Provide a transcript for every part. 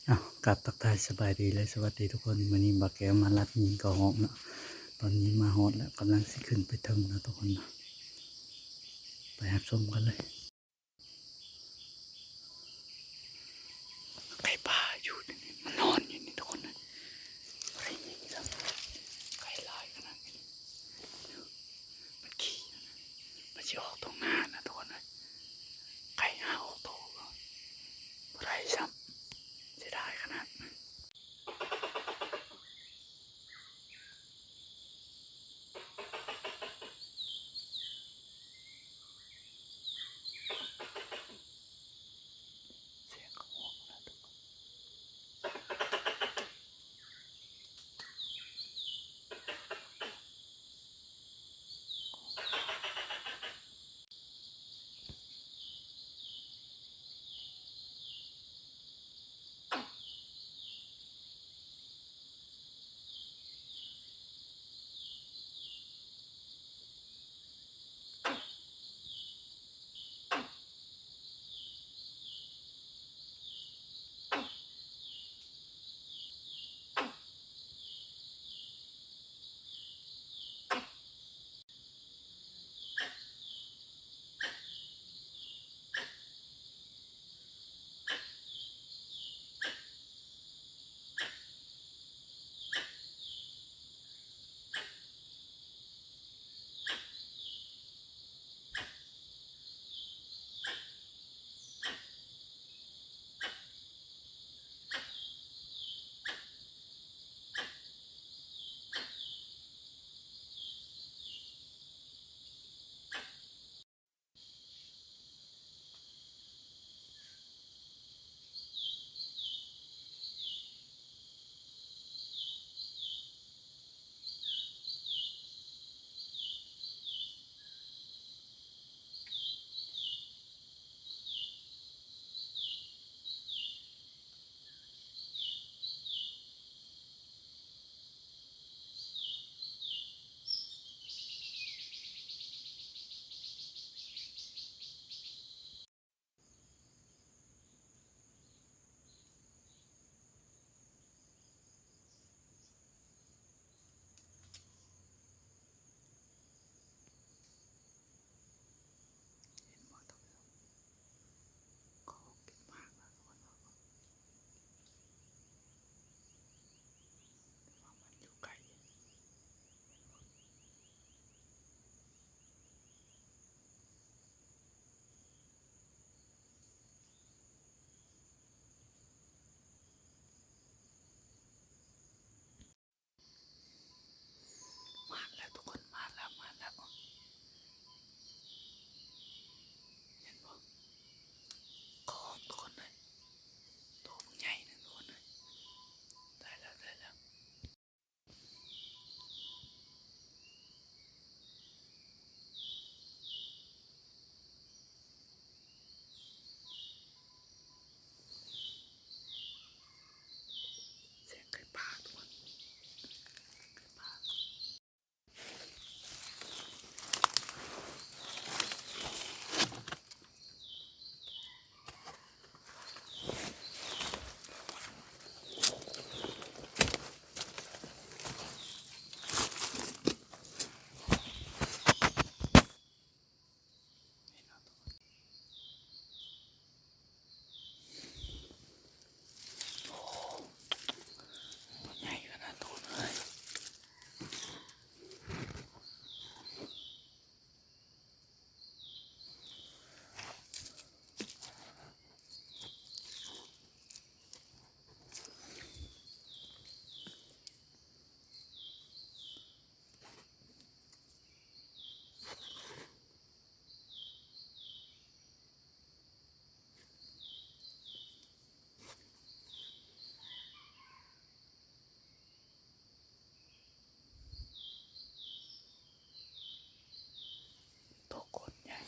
ອ້າວ ກາບທັກທາຍສະບາຍດີ ແລະ ສະຫວັດດີທຸກຄົນ. ມື້ນີ້ບ່າວແກ້ວມາລັດຍິງກະຮອກເນາະ. ຕອນນີ້ມາຮອດແລ້ວ ກຳລັງຊິຂຶ້ນໄປເທິງເນາະທຸກຄົນເນາະ. ໄປຮັບຊົມກັນເລີຍ. ໄກ່ປ່າຢູ່ນີ້ ມັນນອນຢູ່ນີ້ທຸກຄົນເອີຍ. ບໍ່ໄດ້ຍິງຊ້ຳ. ໄກ່ຫຼາຍຂະໜາດນີ້. ມັນຂີ່ ມັນຊິອອກທົ່ງນານະທຸກຄົນເອີຍ. ໄກ່ຫ້າຫົກໂຕ ບໍ່ໄດ້ຊ້ຳ. ເສຍດາຍຂະໜາດ. ມາແລ້ວທຸກຄົນ ມາແລ້ວ ມາແລ້ວ ເຫັນບໍ່? ຂອບທຸກຄົນເອີຍ ໂຕບັກໃຫຍ່ໜຶ່ງທຸກຄົນເອີຍ ໄດ້ແລ້ວ ໄດ້ແລ້ວ. ສຽງໄກ່ປ່າທຸກຄົນ ໄກ່ປ່າ. ໂອ້ ໃຫຍ່ຂະໜາດໂຕເລີຍ. ໂຕໂຄດໃຫຍ່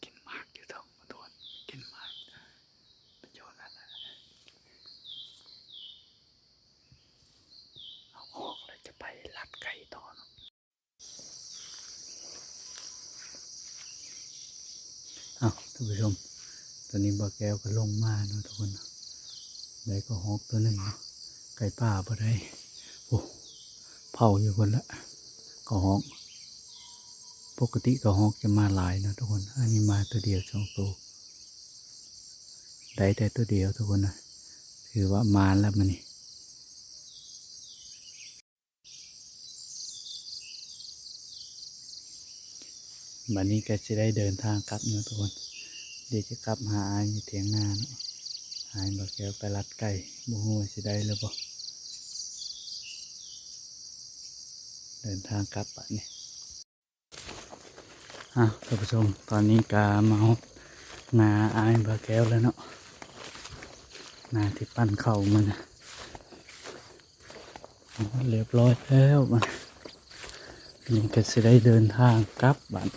ກິນໝາກຢູ່ເທິງ ມາໂດນ ກິນໝາກ ໄປຢູ່ນັ້ນນະ ເອົາອອກແລ້ວຈະໄປລັດໄກ່ຕໍ່ເນາະ. ເອົ້າ ທ່ານຜູ້ຊົມ ຕອນນີ້ບ່າວແກ້ວກໍລົງມາເນາະທຸກຄົນເນາະ ໄດ້ກະຮອກຕົວໜຶ່ງເນາະ ໄກ່ປ່າບໍ່ໄດ້. ໂອ້ ເຜົາຢູ່ພຸ້ນລະ ກະຮອກ. ປົກກະຕິກະຮອກຈະມາຫຼາຍເນາະທຸກຄົນ ອັນນີ້ມາຕົວດຽວສອງໂຕ ໄດ້ແຕ່ຕົວດຽວທຸກຄົນນະ ຖືວ່າໝານລະມື້ນີ້. ບັດນີ້ກໍຊິໄດ້ເດີນທາງກັບເນາະທຸກຄົນ ດຽວຈະກັບຫາອ້າຍຢູ່ຖຽງນາເນາະ ອ້າຍບ່າວແກ້ວໄປລັດໄກ່ ບໍ່ຮູ້ວ່າຊິໄດ້ຫຼືບໍ່. ເດີນທາງກັບບາດນີ້. ອ່ະ ທ່ານຜູ້ຊົມ ຕອນນີ້ກໍມາຮອດນາອ້າຍບ່າວແກ້ວແລ້ວເນາະ ນາທີ່ປັ້ນເຂົ້າມື້ນະ ຮຽບຮ້ອຍແລ້ວ. ບັດນີ້ກໍຊິໄດ້ເດີນທາງກັບບາດ